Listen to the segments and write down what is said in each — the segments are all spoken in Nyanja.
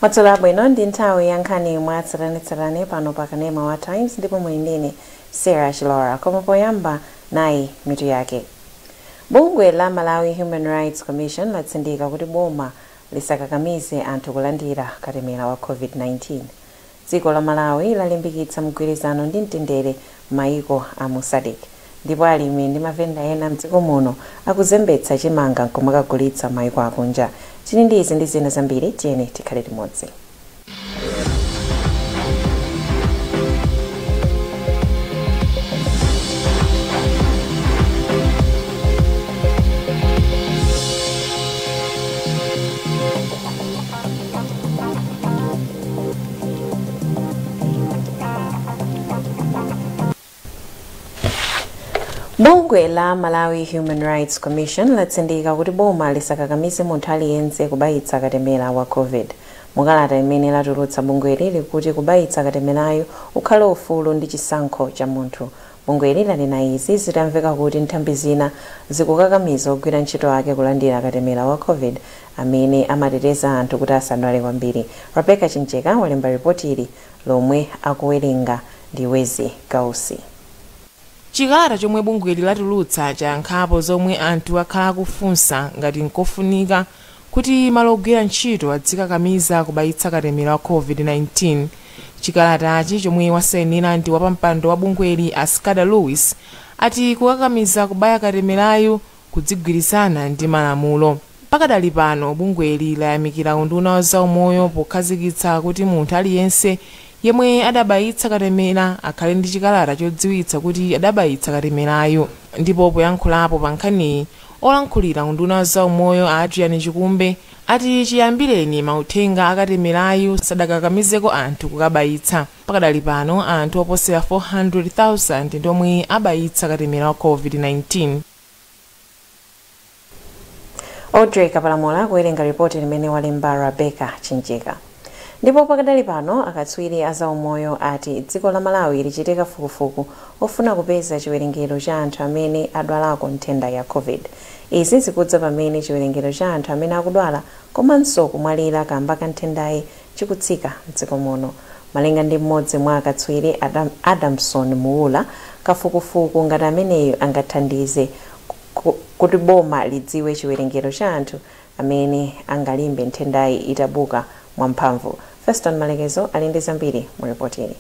Madzulo abwino. Ndi nthawi ya nkhani mwa tsatanetsatane pano pa kanema wa Times, ndipo muli ndine Sarah Chilora. Koma poyamba, nayi mitu yake. Bungwe la Malawi Human Rights Commission latsindika kuti boma lisakakamize anthu kulandira katemera wa COVID-19. Dziko la Malawi lalimbikitsa mgwirizano ndi mtendere m'mayiko a mu SADC. Ndipo alimi ndi mavenda ena mdziko muno akuzembetsa chimanga nkumakagulitsa mayiko akunja. Tili ndi izi ndi zina zambiri, tiyeni tikhale limodzi. Bungwe la Malawi Human Rights Commission latsindika kuti boma lisakakamize munthu aliyense kubayitsa katemera wa COVID. Mukalata imene latulutsa, bungweli likuti kubayitsa katemerayo ukhale ufulu ndi chisankho cha munthu. Bungweli lanena izi zitamveka kuti nthambi zina zikukakamiza ogwira ntchito ake kulandira katemera wa COVID amene amateteza anthu kuti asadwale kwambiri. Rebecca Chincheka walemba ripoti ili, lomwe akuwerenga ndi Wezi Gausi. Chikalata chomwe bungweli latulutsa chayankhapo zomwe anthu akhala akufunsa ngati nkofunika kuti malo ogwira ntchito adzikakamiza kubayitsa katemera wa COVID-19. Chikalatachi, chomwe wasayinira ndi wapampando wa bungweli a Scada Lewis, ati kukakamiza kubaya katemerayo kudzigwirizana ndi malamulo. Pakadali pano, bungweli layamikira unduna wa zaumoyo pokhazikitsa kuti munthu aliyense yemwe adabayitsa katemera akhale ndi chikalata chodziwitsa kuti adabayitsa katemerayo. Ndipo poyankhulapo pa nkhaniyi, olankhulira unduna wa zaumoyo a Adrian Chikumbe ati chiyambireni mauthenga akatemerayo sadakakamizeko anthu kukabayitsa. Pakadali pano, anthu oposera 400,000 ndi omwe abayitsa katemera wa COVID-19. Audrey Kapalamula kuwerenga ripoti limene walemba Rebecca Chincheka. Ndipo pakadali pano, akatswiri a zaumoyo ati dziko la Malawi lichite kafukufuku ofuna kupeza chiwerengero cha anthu amene adwalako nthenda ya COVID. Izi zikudza pamene chiwerengero cha anthu amene akudwala komanso kumwalira kamba ka nthendayi chikutsika mdziko muno. Malinga ndi mmodzi mwa akatswiri, Adamson Muula, kafukufuku ngati ameneyo angathandize kuti boma lidziwe chiwerengero cha anthu amene angalimbe nthendayi itabuka mwamphamvu. Feston Malekezo ali ndi zambiri mu ripoti ili.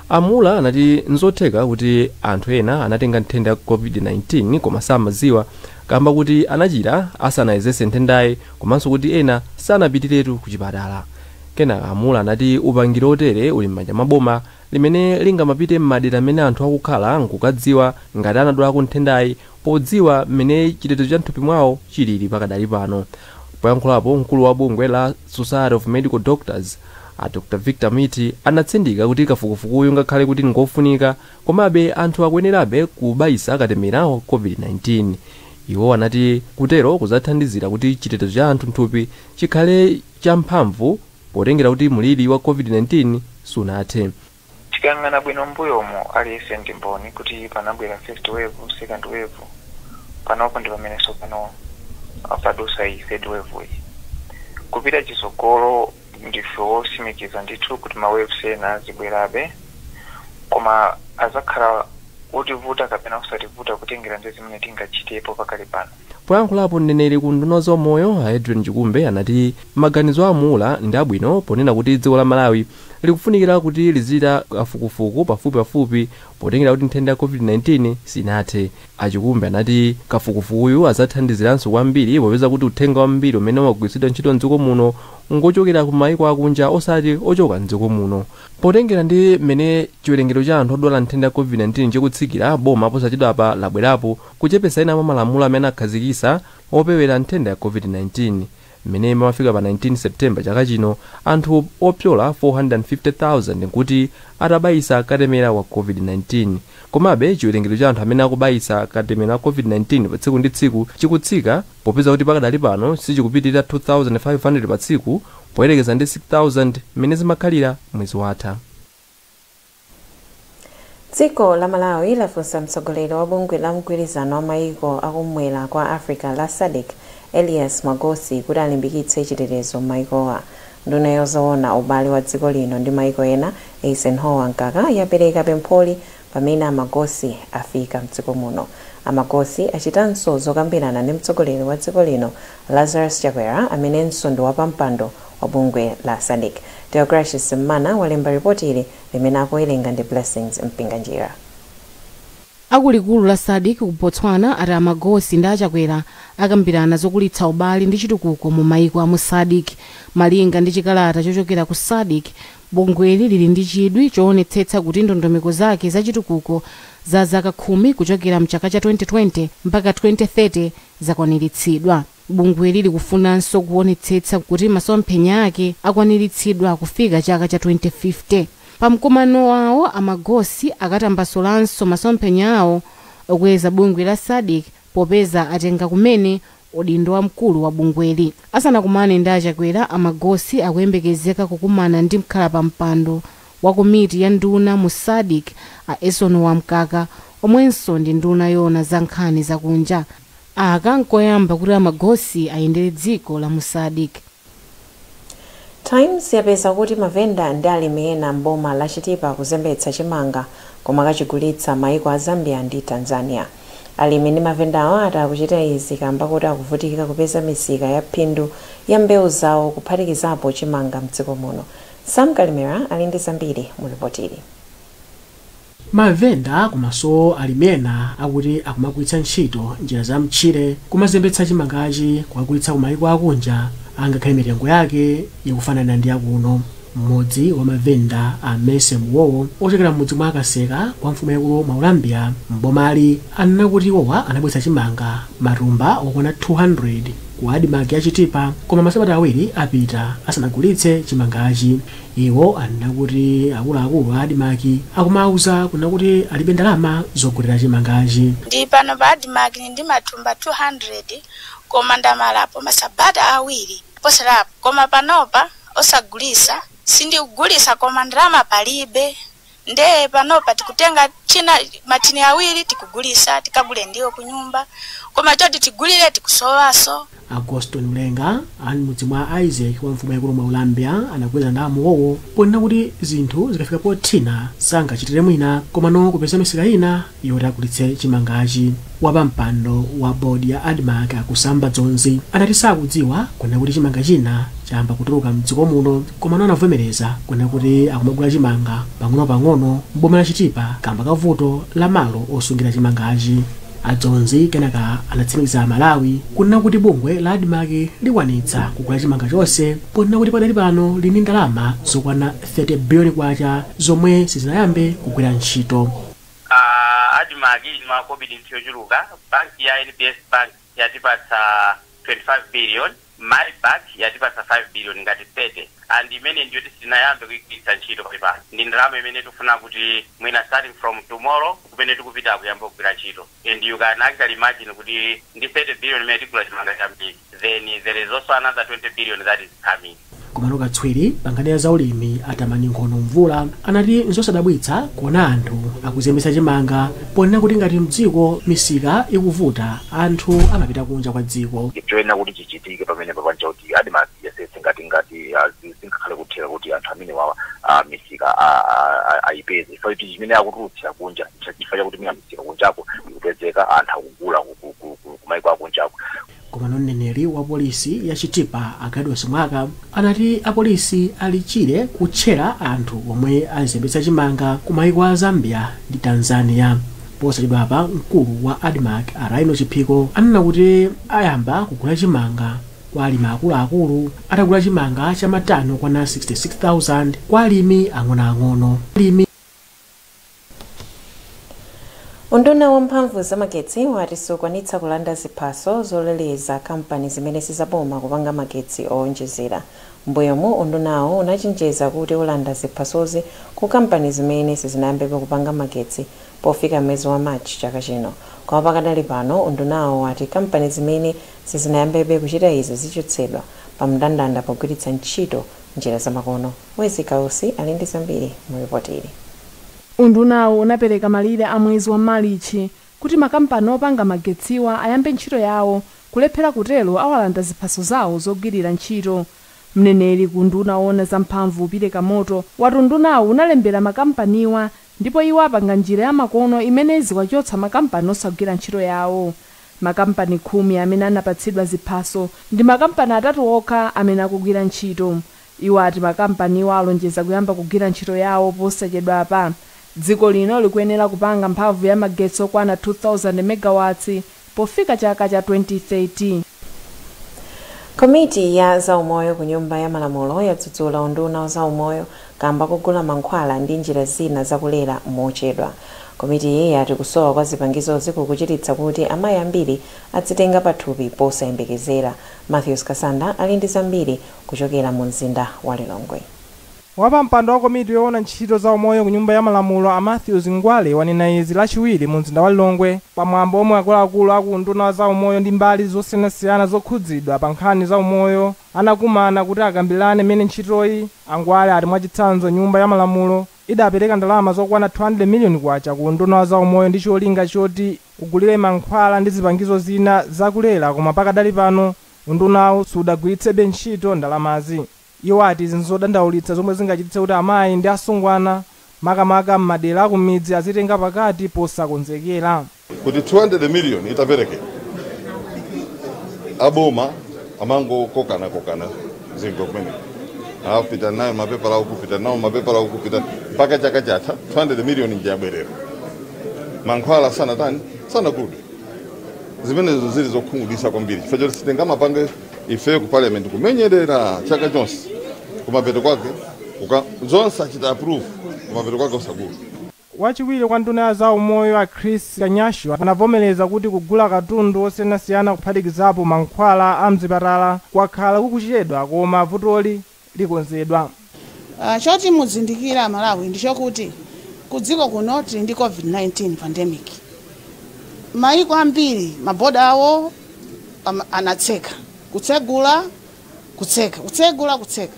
Amula anati nzotheka kuti anthu ena anatenga nthenda ya COVID-19 koma samadziwa kamba kuti anachira asanayezese nthendayi, komanso kuti ena sanapitiretu ku chipatala. Kenaka Amula anati upangiri otere uli m'manja mwa boma limene lingamapite m'madera amene anthu akukhala nkukadziwa ngati anadwalako nthendayi, podziwa mmene chitetezo cha mthupi mwawo chilili pakadali pano. Poyankhulapo, mkulu wa bungwe la Society of Medical Doctors a Dr Victor Miti anatsindika kuti kafukufukuyu ngakhale kuti ngofunika, komabe anthu akuyenerabe kubayisa katemera wa COVID-19. Iwo anati kutero kuzathandizira kuti chitetezo cha anthu mthupi chikhale champhamvu, potengera kuti mliri wa COVID-19 sunathe. Tikayang'ana bwino mbuyomo, aliyense ndi mboni kuti panabwera first wave, second wave, panopo ndi pamenenso pano padusa iyi third wave iyi. Kupita chitsogolo, ndife wosimikiza ndithu kuti ma waves ena azibwerabe, koma azakhala otivuta kapena osativuta kutengera ndi zimene tingachitepo pakali pano. Poyankhulapo, mneneri ku nduna zaumoyo a Adrian Chikumbe anati maganizo a Muula ndi abwino, ponena kuti dziko la Malawi likufunikira kuti lizichita kafukufuku pafupipafupi, potengera kuti nthenda ya COVID-19 sinathe. Achikumbe anati kafukufukuyu adzathandiziranso kwambiri, popeza kuti uthenga wambiri umene umagwiritsidwa ntchito mdziko muno ngochokera ku mayiko akunja, osati ochoka mdziko muno. Potengera ndi mmene chiwerengero cha anthu odwala nthenda ya COVID-19 chikutsikira, boma posachedwapa labwerapo kuchepesa ena mwa malamulo amene akhazikisa opewera nthenda ya COVID-19. Mmene pamafika pa 19 September chaka chino, anthu opyola 450,000 nkuti atabayisa katemera wa COVID-19. Komabe chiwerengero cha anthu amene akubayisa katemera wa COVID-19 pa tsiku ndi tsiku chikutsika, popeza kuti pakadali pano sichikupitirira 2500 pa tsiku, poyerekeza ndi 6000 mmene zimakhalira mwezi watha. Dziko la Malawi lafunsa mtsogoleri wa bungwe la mgwirizano wa mayiko akumwera kwa Africa la SADC, Elias Magosi, kuti alimbikitse chitetezo m'mayikowa. Nduna yozoona ubale wa dziko lino ndi maiko ena, Eisenhower Mkaka, yapereka pempholi pamene amagosi afika mdziko muno. Amagosi achitanso zokambirana ndi mtsogoleri wa dziko lino, Lazarus Chakwera, amenenso ndi wapampando wa bungwe la SADC. Deogratius Mmana walemba ripoti ili limene akuwerenga ndi Blessings Mpinganjira. Akulikulu la SADC ku Botswana ati amagosi ndi achakwera akambirana zokulitsa ubale ndi chitukuko mu maiko a mu SADC. Malinga ndi chikalata chochokera ku SADC, bungweli lili ndi chidwi choonetsetsa kuti ndondomeko zake za chitukuko za zaka 10 kuchokera mchaka cha 2020 mpaka 2030 zakwaniritsidwa. Bungweli likufunanso kuonetsetsa kuti masomphenya ake akwaniritsidwa kufika chaka cha 2050. Pamkumano wawo, amagosi akatambasulanso masomphenya awo okweza bungwe la SADC, popeza atenga kumene udindo wa mkulu wa bungweli. Asanakumane ndi achakwera, amagosi akuyembekezeka kukumana ndi mkhala pa mpando wa komiti ya nduna mu SADC, a Eisenhower Mkaka, omwenso ndi nduna yona za nkhani zakunja. Aka nkoyamba kuti amagosi ayendere dziko la mu SADC. Times yapeza kuti mavenda ndi alimi ena mboma la Chitipa kuzembetsa chimanga koma kachigulitsa maiko a Zambia ndi Tanzania. Alimi ndi mavenda awo ati akuchita izi kamba kuti akuvutika kupeza misika ya phindu ya mbewu zawo, kuphatikizapo chimanga, mdziko muno. Sam Kalimera ali ndi zambiri mu ripotili. Mavenda komanso alimi ena akuti akumagwiritsa ntchito njira za mtchire kumazembetsa chimangachi kukagulitsa kumayiko akunja, angakhale mitengo yake ikufanana ndi yakuno. Mmodzi wa mavenda, a Mese Muwowo, ochokera mmudzi mwa Akaseka kwa mfumu yaikulu Maulambia mbomali, anena kuti iwowa anabweretsa chimanga matumba okwana 200 ku ADMARC ya Chitipa, koma masabata 2 apita asanagulitse chimangachi. Iwo anena kuti akuluakulu a ADMARC akumauza kuna kuti alibe ndalama zogulira chimangachi. Ndi pano pa ADMARC ndi matumba 200, koma ndamalapo masabata 2 poserapo, koma panopa osagulisa. Sindikugulisa, koma ndalama palibe. Nde panopa tikutenga china matini 2 tikugulisa, tikagule ndiwo kunyumba, koma choti tigulire tikusowaso. Agoston Mlenga ali mudzi mwa Isaac wa mfumu yaikulu Maulambia anakweza ndamuwowo ponena kuti zinthu zikafika pothina sangachitire mwina komano kupeza misika ina yoti agulitse chimangachi. Wapampando wa bodi ya ADMARC, akusamba Dzonzi, anati sakudziwa kunena kuti chimanga china chayamba kutuluka mdziko muno, komano anavomereza kunena kuti akumagula chimanga pang'ono-pang'ono mboma la Chitipa kamba kavuto la malo osungira chimangachi. Adzonzi kenaka anatsimikiza Malawi kunena kuti bungwe la ADMARC likwanitsa kugula chimanga chonse, ponena kuti padali pano lini ndalama zokwana 30 biliyoni kwacha zomwe sizinayambe kugwira ntchito. ADMARC ili makobidi yochuluka. Banki ya NBS Bank yatipatsa 25 billion, MyBank yatipatsa 5 billion, ngati 30, and imene ndiyo tisinayambe kuigwiritsa ntchito pali pano. Ndi ndalama imene tikufuna kuti mwina starting from tomorrow kumene tikupita kuyamba kugwira ntchito, and you can actually imagine kuti ndi 30 billion imene tigula chimanga chambiri. Then there is also another 20 billion that is coming. Komano katswiri pa nkhani ya zaulimi, Atamani Nkhono Mvula, anati nzosadabwitsa kuona anthu akuzembetsa chimanga, ponena kuti ngati mdziko misika ikuvuta, anthu amapita kunja kwa dziko. Choyenera kuti chichitike pamene papanja kuti ADMARC yesetse ngati zingakhale kutheka kuti anthu amene wawa misika ayipeze, chifukwa kuti chimene akutulutsira kunja, chifukwa chakuti mina misika kunjako ikupezeka, anthu akugula kumaiko akunjako. Komano mneneri wa polisi ya Chitipa, Agados Mwaka, anati apolisi alichire kutchera anthu omwe azembetsa chimanga ku maiko a Zambia ndi Tanzania. Posachedwapa, mkulu wa ADMARC, Araino Chiphiko, anena kuti ayamba kugula chimanga kwa alimi akuluakulu atagula chimanga cha matani okwana 66,000 kwa alimi ang'onoang'ono. Alimi Unduna wamphamvu zamagetsi wati sukwanitsa kulanda ziphaso zoleleza kampani zimene sizaboma kupanga magetsi owonjezera. Mbuyomu undunawo unachenjeza kuti ulanda ziphasozi ku kampani zimene sizinayambepo kupanga magetsi pofika mwezi wa Machi chaka chino, koma pakadali pano undunawo wati kampani zimene sizinayambebe kuchita izi zichotsedwa pa mndandanda pogwiritsa ntchito njira zamakono. Wezi Kausi ali ndi zambiri mu ripoti ili. Undunawo unapereka malire a mwezi wa Malichi kuti makampani opanga magetsiwa ayambe ntchito yawo, kulephera kutero awalanda ziphaso zawo zogwirira ntchito. Mneneri ku nduna owona zamphamvu Peter Kamoto wati undunawu unalembera makampaniwa ndipo iwo apanga njira ya makono imene iziwachotsa makampani osagwira ntchito yawo. Makampani 10 amene anapatsidwa ziphaso ndi makampani 3 okha amene akugwira ntchito. Iwo ati makampaniwa alonjeza kuyamba kugwira ntchito yawo posachedwapa. Dziko lino likuyenera kupanga mphamvu ya magetsi okwana 2000 megawatts pofika chaka cha 2030. Komiti ya zaumoyo ku nyumba ya malamulo yadzudzula unduna wa zaumoyo kamba kugula mankhwala ndi njira zina zakulera mochedwa. Komiti iyi yati kusowa kwa zipangizozi kukuchititsa kuti amayi ambiri adzitenga pathupi posayembekezera. Matthews Kasanda ali ndi zambiri kuchokera mu mzinda wa Lilongwe. Wapampando wa komiti yoona ntchito za umoyo ku nyumba ya malamulo a Matthews Ngwale wanena izi lachiwiri mu mzinda wa Lilongwe pamwambo omwe akuluakulu aku unduna wa za umoyo ndi mbali zosiyanasiyana zokhudzidwa pa nkhani za umoyo anakumana kuti akambirane mmene ntchitoyi. Angwale ati mwachitsanzo nyumba ya malamulo idapereka ndalama zokwana 200 miliyoni kwacha ku unduna wa za umoyo ndi cholinga choti ugulire mankhwala ndi zipangizo zina zakulera, koma pakadali pano undunawu sudagwiritsebe ntchito ndalamazi. Iwo ati izi nzodandaulitsa zomwe zingachititse kuti amayi ndi asungwana makamaka m'madera akumidzi azitenga pakati posakonzekera. Kuti 200 million itapereke aboma amangokokana kokana zingwe kumene apita nayo mapepala ukupita nawo mapepala ukupita mpaka chaka chatha 200 million njabwerera mankhwala sana tani sana kude zimenezo zili zokhumudwitsa kwambiri chifukwa choti sitingamapange ife ku parliament kumenyerera chaka chonse kumapeto kwake zonse achita approve kumapeto kwake usagula. Wachiwiri kwa nduna ya zaumoyo a Chris Kanyashu anavomereza kuti kugula katundu osiyanasiyana kuphatikizapo mankhwala a mzipatala kwakhala kukuchedwa koma vutoli likonzedwa. Choti muzindikira Malawi ndichokuti kudziko kuno tili ndi COVID-19 pandemic. Maiko ambiri maboda awo anatseka, kutsegula kutseka, kutsegula kutseka.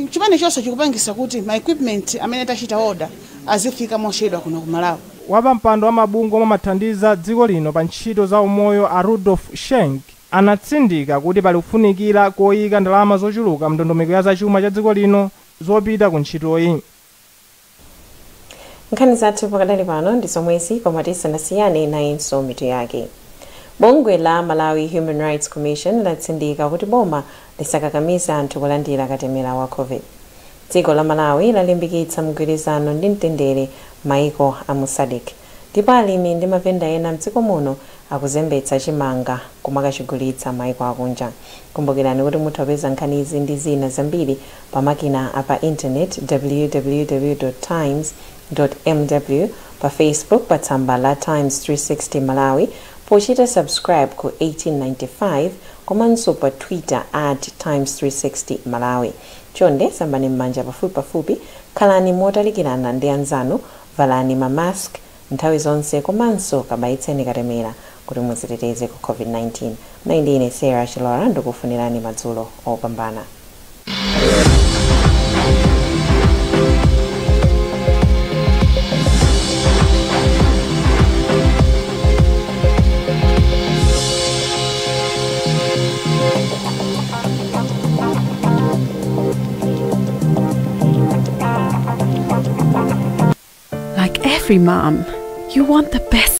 Chimene chonse chikupangisa kuti ma equipment amene tachita order azifika mochedwa kuno ku Malawi. Wapampando wa mabungwe omwe amathandiza dziko lino pa ntchito za umoyo a Rudolf Schenk anatsindika kuti pali kufunikira koyika ndalama zochuluka mndondomeko ya zachuma cha dziko lino zopita ku ntchitoyi. Nkhani zathu pakadali pano ndi zomwezi, koma tisanasiyane nayenso mitu yake. Bungwe la Malawi Human Rights Commission latsindika kuti boma lisakakamiza anthu kulandira katemera wa COVID. Dziko la Malawi lalimbikitsa mgwirizano ndi mtendere maiko a mu SADC. Ndipo alimi ndi mavenda ena mdziko muno akuzembetsa chimanga kumakachigulitsa maiko akunja. Kumbukirani kuti mutha kupeza nkhani izi ndi zina zambiri pa makina apa internet www.times.mw, pa Facebook pa tsamba la Times 360 Malawi, pochita subscribe ku 1895, komanso pa Twitter at Times 360 Malawi. Chonde sambani m'manja pafupipafupi, khalani motalikirana ndi anzanu, valani ma mask nthawi zonse, komanso kabayitseni katemera kuti mudziteteze ku COVID-19. Nayi ndine Sarah Chilora ndikufunirani madzulo opambana. Like every mom, you want the best